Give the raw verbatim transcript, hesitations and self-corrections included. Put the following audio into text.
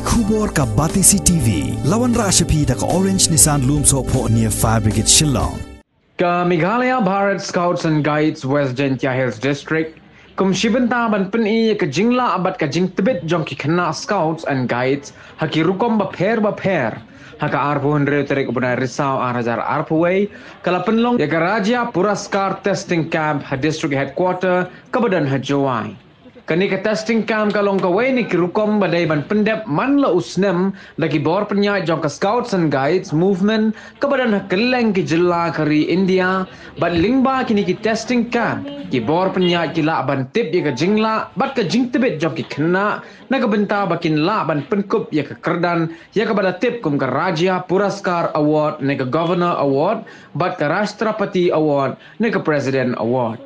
Khubor ka Batesi T V, la wanrah sha phi da ka Orange Nissan Lumsohphoh near Fire Brigade Shillong. Ka Meghalaya Bharat Scouts and Guides West Jaintia Hills District, kum shi bynta ban pyni ïa ka jinglah bad ka jingtbit jong ki khynnah Scouts and Guides ha ki rukom bapher bapher, ha ka arphew hynriew tarik u bnai Risaw arhajar arphew wei, ka la pynlong ïa ka Rajya Puraskar Testing Camp ha District Headquarter kaba don ha Jowai. Kane ka testing camp ka long kawei na ki rukom ba dei ban pyndep man la u snem da ki bor pynïaid jong ka Scouts and Guides Movement kaba don ha kylleng ki jylla ka ri India. Bad lyngba kine ki testing camp, ki bor pynïaid ki lah ban tip ïa ka jinglah bad ka jingtbit jong ki khynnah, na ka bynta ba kin lah ban pynkup ïa ka kyrdan ïa kaba la tip kum ka Rajya Puraskar Award ne ka Governor Award bad ka Rashtrapati Award ne ka President Award.